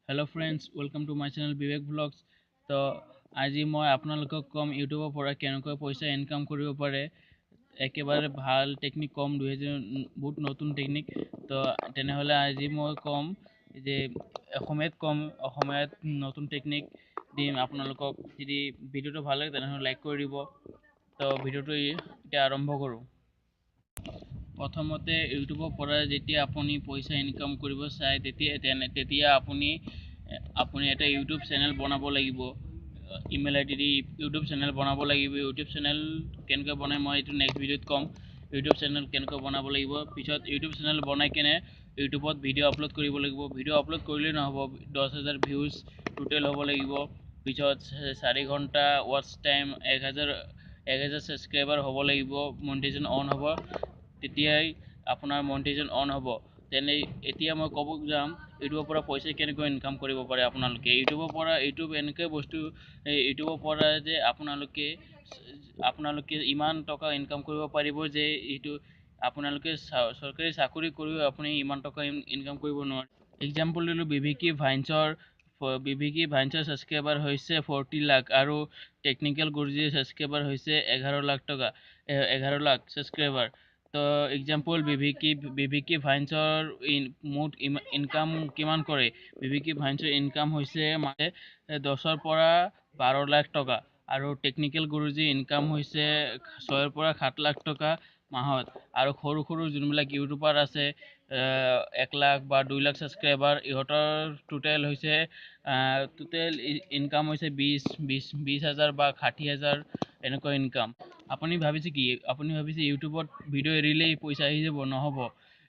Hello friends, welcome to my channel Bibek Vlogs. তো আজি মই আপোনালোকক ক'ম ইউটিউবৰ পৰা কেনেকৈ পইচা ইনকাম কৰিব পাৰে। একেবাৰে ভাল টেকনিক ক'ম, 2000 বহুত নতুন টেকনিক। তো তেনেহ'লে আজি মই ক'ম যে অসমীয়াত ক'ম, অসমীয়াত নতুন টেকনিক দিম আপোনালোকক। যদি ভিডিঅ'টো ভাল লাগে, তেনেহ'লে লাইক কৰি দিব। তো ভিডিঅ'টো এতিয়া আৰম্ভ কৰোঁ। প্ৰথমতে ইউটিউবৰ পৰা যেতিয়া আপুনি পইচা ইনকাম কৰিব চায়, তেতিয়া আপুনি এটা ইউটিউব চেনেল বনাব লাগিব। ইমেইল আই ডি দি ইউটিউব চেনেল বনাব লাগিব। ইউটিউব চেনেল কেনেকৈ বনাই, মই এইটো নেক্সট ভিডিঅ'ত ক'ম, ইউটিউব চেনেল কেনেকৈ বনাব লাগিব। পিছত ইউটিউব চেনেল বনাই কেনে ইউটিউবত ভিডিঅ' আপলোড কৰিব লাগিব। ভিডিঅ' আপলোড কৰিলেই নহ'ব, 10,000 ভিউজ টোটেল হ'ব লাগিব। পিছত 4 ঘণ্টা ৱাটচ টাইম, 1000 ছাবস্ক্ৰাইবাৰ হ'ব লাগিব, মনিটাইজেশ্যন অন হ'ব, তেতিয়াই আপোনাৰ মনিটাইজেশ্যন অন হ'ব। তেনে এতিয়া মই ক'ব যাম ইউটিউবৰ পৰা পইচা কেনেকৈ ইনকাম কৰিব পাৰে আপোনালোকে ইউটিউবৰ পৰা। ইউটিউব এনেকৈ বস্তু ইউটিউবৰ পৰা যে আপোনালোকে ইমান টকা ইনকাম কৰিব পাৰিব যে এইটো আপোনালোকে চৰকাৰী চাকৰি কৰিও আপুনি ইমান টকা ইনকাম কৰিব নোৱাৰে। এক্সাম্পল দিলোঁ, বিভিকি ভাইন্সৰ ছাবস্ক্ৰাইবাৰ হৈছে 40 লাখ আৰু টেকনিকেল গুৰুজীৰ ছাবস্ক্ৰাইবাৰ হৈছে 11 লাখ টকা, 11 লাখ ছাবস্ক্ৰাইবাৰ। তো এক্সাম্পল, বিভিকি ভাইন্সৰ মুঠ ইনকাম কিমান কৰে? বিভিকি ভাইন্সৰ ইনকাম হৈছে মানে 10ৰ পৰা 12 লাখ টকা আৰু টেকনিকেল গুৰুজীৰ ইনকাম হৈছে 6ৰ পৰা 7 লাখ টকা মাহত। আৰু সৰু সৰু যোনবিলাক ইউটিউবাৰ আছে, 1 লাখ বা 2 লাখ ছাবস্ক্ৰাইবাৰ, ইহঁতৰ টোটেল ইনকাম হৈছে 20 হাজাৰ বা 60 হাজাৰ, এনেকুৱা ইনকাম। আপুনি ভাবিছে কি? আপুনি ভাবিছে ইউটিউবত ভিডিঅ' এৰিলেই পইচা আহি যাব? নহ'ব।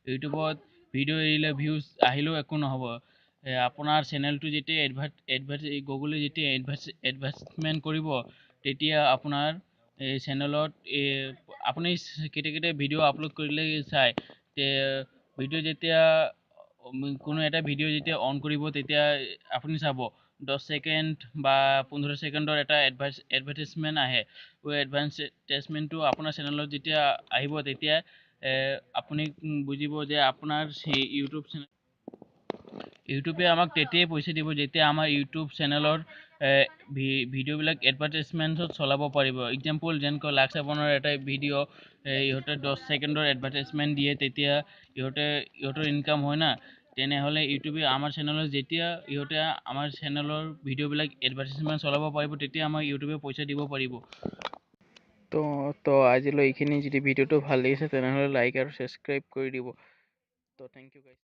ইউটিউবত ভিডিঅ' এৰিলে ভিউজ আহিলেও একো নহ'ব। আপোনাৰ চেনেলটো যেতিয়া এডভাৰ্ট গুগলে যেতিয়া এডভাৰ্টাইজমেণ্ট কৰিব, তেতিয়া আপোনাৰ এই চেনেলত এই আপুনি কেতিয়া কেতিয়া ভিডিঅ' আপলোড কৰিলে চায়। ভিডিঅ' যেতিয়া কোনো এটা ভিডিঅ' যেতিয়া অন কৰিব, তেতিয়া আপুনি চাব 10 ছেকেণ্ড বা 15 ছেকেণ্ডৰ এটা এডভাৰ্টাইজমেণ্ট আহে। ওই এডভাৰ্টাইজমেণ্টটো আপোনাৰ চেনেলত যেতিয়া আহিব, তেতিয়া আপুনি বুজিব যে আপোনাৰ সেই ইউটিউব চেনেল, ইউটিউবে আমাক তেতিয়াই পইচা দিব যেতিয়া আমাৰ ইউটিউব চেনেলৰ ভিডিঅ'বিলাক এডভাৰ্টাইজমেণ্টত চলাব পাৰিব। এক্সাম্পল, যেনেকৈ লাক্স চাবোনৰ এটা ভিডিঅ', ইহঁতে 10 ছেকেণ্ডৰ এডভাৰ্টাইজমেণ্ট দিয়ে, তেতিয়া ইহঁতৰ ইনকাম হয় না। তেনেহ'লে ইউটিউবে আমাৰ চেনেলত যেতিয়া ইহঁতে আমাৰ চেনেলৰ ভিডিঅ'বিলাক এডভাৰ্টাইজমেণ্ট চলাব পাৰিব, তেতিয়া আমাক ইউটিউবে পইচা দিব পাৰিব। তো আজিলৈ এইখিনি। যদি ভিডিঅ'টো ভাল লাগিছে, তেনেহ'লে লাইক আৰু ছাবস্ক্ৰাইব কৰি দিব। তো thank U গাইজ।